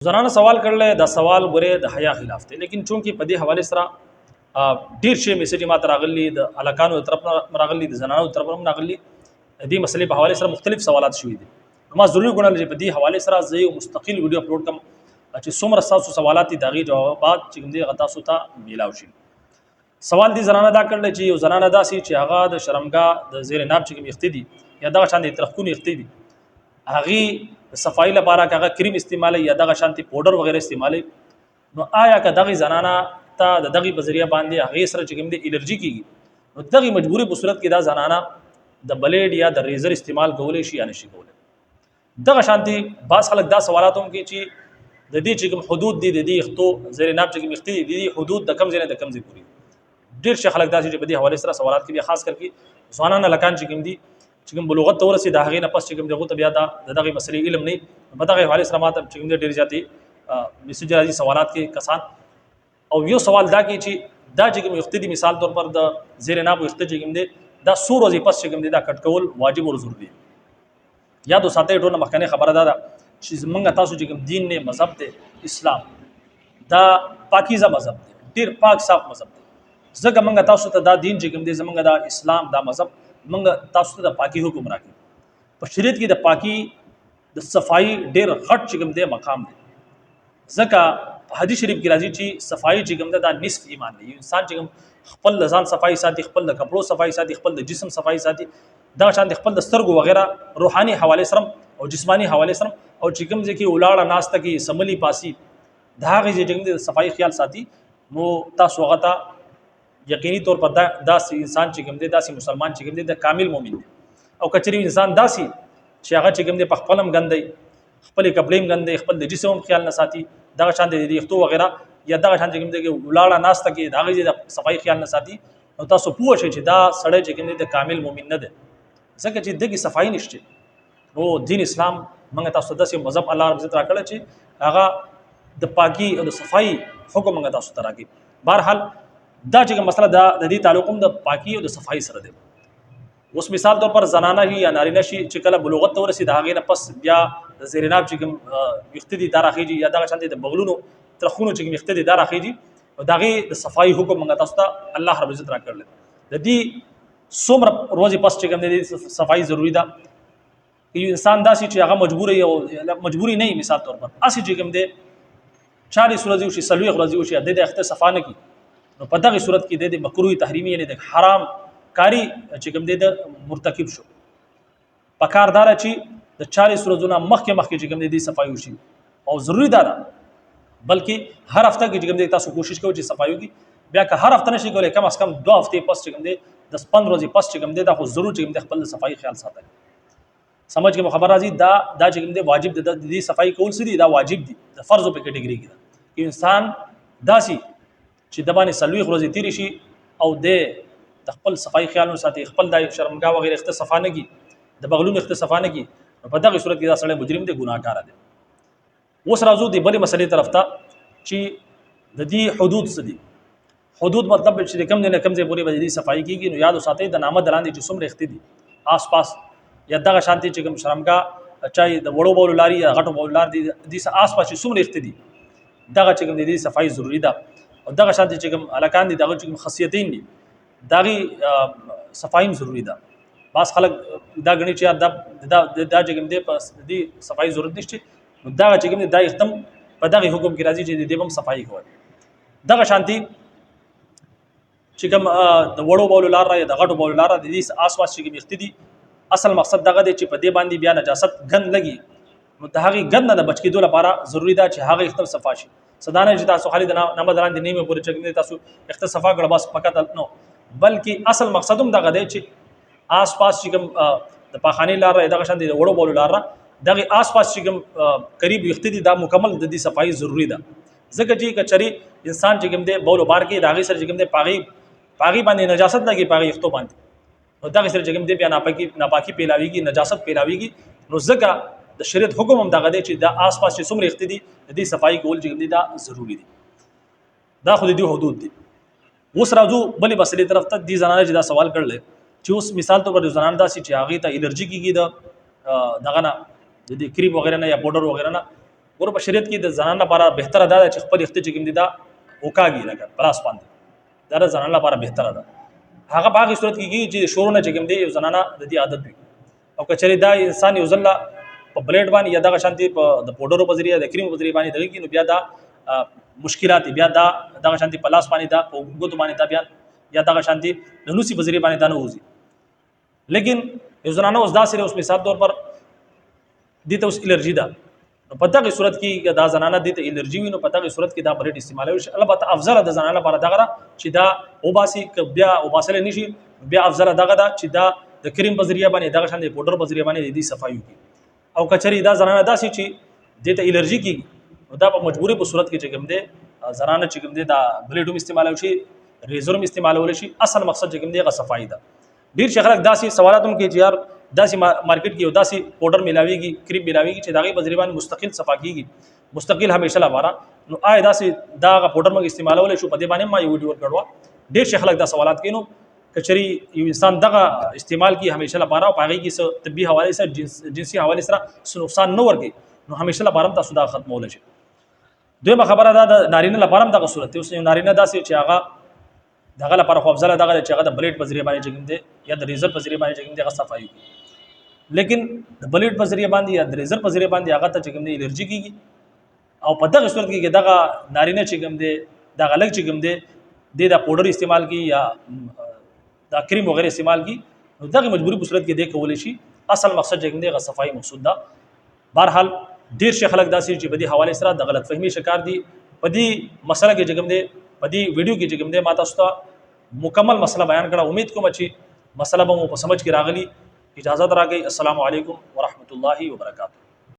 زنانه سوال کړل، دا سوال ګوره د حیا خلاف دی، لیکن چونکی په دې حواله سره ډیر شی میسج ما راغلی، د الکانو طرف نه راغلی، د زنانو طرف نه راغلی، د دې مسلې په حواله سره مختلف سوالات شوي دي. ما ضروري ګڼل چې په دې حواله سره زه یو مستقل ویډیو اپلوډ کړم چې څومره تاسو سوالات دي د هغې جوابات چې کوم دی هغه تاسو ته میلاو شي. سوال دي زنانه دا کړل چې یو زنانه داسې چې هغه د شرمګاه د زیر ناب چې کوم اخته دي یا دغه شان د ترخکونو اخته دي، هغه د صفائی لپاره هغه کریم استعمالي یا دغه شانتي پاوډر وغیرہ استعمالي، نو آیا که دغه زنانه ته د دغه په ذریعہ باندې هغه سره چې کوم دی الرجی کیږي، نو دغه مجبوری په صورت کې دا زنانه د بلیډ یا د ریزر استعمال کولی شي یا نشي کولی؟ دغه شانتي بعض خلک دا سوالات هم کوي چې د دې چې کوم حدود دي، د دې اختو زیر ناب چې کوم اختي دي، د دې حدود د کم ځای نه د کم ځای پورې. ډیر شي خلک داسې چې په دې حواله سره سوالات کوي، خاص کر کې ځوانان لکان چې کوم دي، چې کوم بلوغت ته ورسي، د هغې نه پس چې کوم دغه ته بیا دا د دغه مسلې علم نه. په دغه حواله سره ماته چې کوم ډیر زیاتې میسج راځي، سوالات کې کسان. او یو سوال دا کې چې دا چې کوم اخته دي، مثال طور پر د زیر ناب اخته چې کوم دي، دا څو ورځې پس چې کوم دي دا کټ کول واجب او ضروري دي؟ یادو ساتئ، ټول مخکنی خبره ده چې زمونږ تاسو چې کوم دین نه مذهب دی اسلام، دا پاکیزه مذهب دی، ډیر پاک صاف مذهب دی. ځکه مونږ تاسو ته دا دین چې کوم دی، زمونږ دا اسلام دا مذهب مونږ تاسو ته د پاکي حکم راکړي. په شریعت کې د پاکي د صفائی ډیر غټ چې کوم دی مقام دی، ځکه په حدیث شریف کې راځي چې صفائی چې کوم ده دا نصف ایمان دی. انسان چې کوم خپل ځان صفائی ساتي، خپل د کپړو صفائی ساتي، خپل د جسم صفائی ساتي، دا شان د خپل د سترګو وغیرہ روحاني حواله سره او جسمانی حواله سره، او چې کوم ځای کې ولاړه ناسته کې سملی پاسی، د هغې ځای چې کوم د صفائی خیال ساتي، نو تاسو هغه ته یقیني طور پر دا داسې انسان چې کوم دی، داسې مسلمان چې کوم دی، د کامل مؤمن دی. او کچري انسان داسې چې هغه چې کوم دی په خپلم ګندی، خپل کپړې هم ګندې، خپل د جسم هم خیال نه ساتي، دغه شان د ریښتو وغیرہ یا دغه شان چې کوم دی ولاړه ناسته کې د هغې د صفائی خیال نه ساتي، نو تاسو پوه شئ چې دا سړی چې کوم دی د کامل مؤمن نه دی، ځکه چې دغه صفائی نشته. نو دین اسلام موږ تاسو ته داسې مذهب الله رب عزت راکړی چې هغه د پاکي او د صفائی حکم موږ تاسو ته راکړي. بهرحال دا چې مسله دا د دې تعلق هم د پاکي او د صفائی سره دی. اوس مثال طور پر زنانه وي یا نارینه شي چې کله بلوغت ته ورسي، د هغې نه پس بیا د زیرناب چې کوم ویښته دي دا راخیږي، یا دغه شان دي د بغلونو ترخونو چې کوم ویښته دي دا راخیږي، او د هغې د صفایي حکم موږ تاسو ته الله رب عزت راکړل. د دې څومره ورځې پس چې کوم دی صفایي ضروري ده؟ یو انسان داسې چې هغه مجبور یو مجبوری نه، مثال طور پر اسی چې کوم دی 40 ورځې وشي، 40 ورځې وشي، د دې اخته صفا نه کی، نو په دغه صورت کې د مکروه تحریمی یعنی د حرام کاری چې کوم دی د مرتکب شو. په کار دار چې د 40 ورځو نه مخکې مخکې چې کوم دی د صفایي وشي، او ضروری دا ده، بلکې هر هفته کې چې کوم دی تاسو کوشش کوئ چې صفایي وکړي. بیا که هر هفته نشي کولای، کم از کم 2 هفتې پس چې کوم دی، 10 15 ورځې پس چې کوم دی، دا خو ضرور چې کوم دی خپل صفایي خیال ساتئ. سمجھ کې خبر راځي؟ دا دا چې کوم دی واجب دی، د دې صفائی کول څه دي؟ دا واجب دي، د فرض په کټګوري کې ده. انسان داسي چې د باندې سلوي ورځې تیر شي او د د خپل صفائی خیال نه ساتي، خپل د شرمګا وغیرہ اخته صفا نه کی، د بغلون اخته صفا نه کی، په دغه صورت کې دا سړی مجرم دی، ګناهکار دی. اوس راځو د بلې مسلې طرف ته چې د دې حدود څه دي. حدود مطلب چې د کم نه کم ځای پورې به د دې صفائی کیږي. نو یاد وساتئ، د نامه دلاندې چې څومره اخته دي آس پاس، یا دغه شانتي چې کوم شرمګا چای د وړو بولو لاري یا غټو بولو لار دي، د دې آس پاس چې څومره اخته دي، دغه چې کوم د دې صفائی ضروری ده. او دغه شانتي چې کوم الکان دي، دغه چې کوم خاصیتین دي، دغه صفائی هم ضروری ده. بعض خلک دا غني چې دا دا دا چې کوم دی په دې صفائی ضرورت نشته، نو دغه چې کوم دی دا ختم په دغه حکم کې راځي چې د دې هم صفائی کوي. دغه شانتي چې کوم د وړو بولو لار را یا د غټو بولو لار د دې آس پاس چې کوم اخته دي، اصل مقصد دغه دی چې په دې باندې بیا نجاست ګند لګي، نو د هغې ګند نه د بچ کېدو لپاره ضروري ده چې هغه اخته صفا شي. صدا نه چې تاسو خالي د نامه دلاندې نیمه پورې چې کوم تاسو اخته صفا کړه بس فقط نو، بلکې اصل مقصد هم دغه دی چې آس پاس چې کوم د پاخانې لار را، دغه شان د وړو بولو لار را، دغه آس پاس چې کوم قریب ویښته دي، دا مکمل د دې صفائی ضروری ده. ځکه چې کچري انسان چې کوم دی بولو بار کې د هغې سره چې کوم دی پاغي باندې نجاست لګي، پاغي ویښتو باندې، نو دغه سره چې کوم دی بیا ناپاکي پیلاویږي، نجاست پیلاویږي. نو ځکه د شریعت حکم هم دغه دی چې د آس پاس چې څومره ویښته دي، د دې صفائی کول چې کوم دی دا ضروری دي. دا خو د دې حدود دي. اوس راځو بلې مسلې طرف ته. دې زنانه چې دا سوال کړل چې اوس مثال طور پر زنانه داسې چې هغې ته الرجي کېږي د دغه نه، د دې کریم وغیرہ نه یا پاوډر وغیرہ نه، ګور په شریعت کې د زنان لپاره بهتره ده چې خپل اخته چې کوم دي دا وکاږي، لکه پلاس باندې، دا د زنان لپاره بهتره ده. هغه په هغه صورت کې کیږي چې شورونه چې کوم دي یو زنانه د دې عادت وي، او کچری دا انسان یو ځل په بلیډ باندې یا دغه شانتي په د پودرو په ذریعہ، د کریم په ذریعہ باندې دغه کې، نو بیا دا مشکلات، بیا دا دغه شانتي په لاس باندې، دا په ګوتو باندې، دا بیا یا دغه شانتي د نوسی په ذریعہ باندې دا نه وځي. لیکن یو زنانه اوس داسې، اوس مثال طور پر دې ته اوس الرجی ده، نو په دغه صورت کې دا زنانه دې ته الرجی وي، نو په دغه صورت کې دا بلیډ استعمالوي شي. البته افضل د زنانه لپاره دغه چې دا وباسي، که بیا وباسل نشي، بیا افضل دغه ده چې دا د کریم په ذریعہ باندې، دغه شان د پودر په ذریعہ باندې د دې صفایي وکړي. او کچری دا زنانه داسې چې دې ته الرجی کیږي، نو دا په مجبوري په صورت کې چې کوم دی زنانه چې کوم دی دا بلیډ هم استعمالوي شي، ریزر هم استعمالول شي. اصل مقصد چې کوم دی هغه صفایي ده. ډیر شي خلک داسې سوالات هم کوي چې یار داسې مارکیټ کې یو داسې پاوډر ملاويږي، کریم ملاويږي چې داغه په ذریعہ باندې مستقل صفا کیږي، مستقل همیشه لپاره، نو آیا داسې دا پاوډر موږ استعمالول شو؟ په دې باندې ما یو ویډیو ورکړو. ډیر شي خلک دا سوالات کوي. نو کچری یو انسان دغه استعمال کی همیشه لپاره او هغه کې څه طبي حواله سره، جنسي حواله سره څه نقصان نه ورګي، نو همیشه لپاره تاسو دا ختمول شي. دویمه خبره دا د نارینه لپاره هم دغه صورت. اوس یو نارینه داسې چې هغه دغه لپاره خو افضل دغه چې هغه د بلیډ په ذریعہ باندې چې کوم دی یا د ریزر په ذریعہ باندې چې کوم دی هغه صفایي کوي، لیکن د بلیډ په ذریعہ باندې یا د ریزر په ذریعہ باندې هغه ته چې کوم دی الرجی کیږي، او په دغه صورت کې دغه نارینه چې کوم دی، دغه لګ چې کوم دی د دا پاوډر استعمال کی یا دا کریم وغیرہ استعمال کی، نو دغه مجبوری په صورت کې دی کولی شي. اصل مقصد چې کوم دی هغه صفایي مقصود ده. بهرحال ډیر شي خلک داسې چې په دې حواله سره د غلط فهمي شکار دي. په دې مسله کې چې کوم دی، په دې ویډیو کې چې کوم دی، ما تاسو ته مکمل مسله بیان کړه. امید کوم چې مسله به مو په سمجھ کې راغلی. اجازه راکړئ. السلام علیکم ورحمت الله وبرکاته.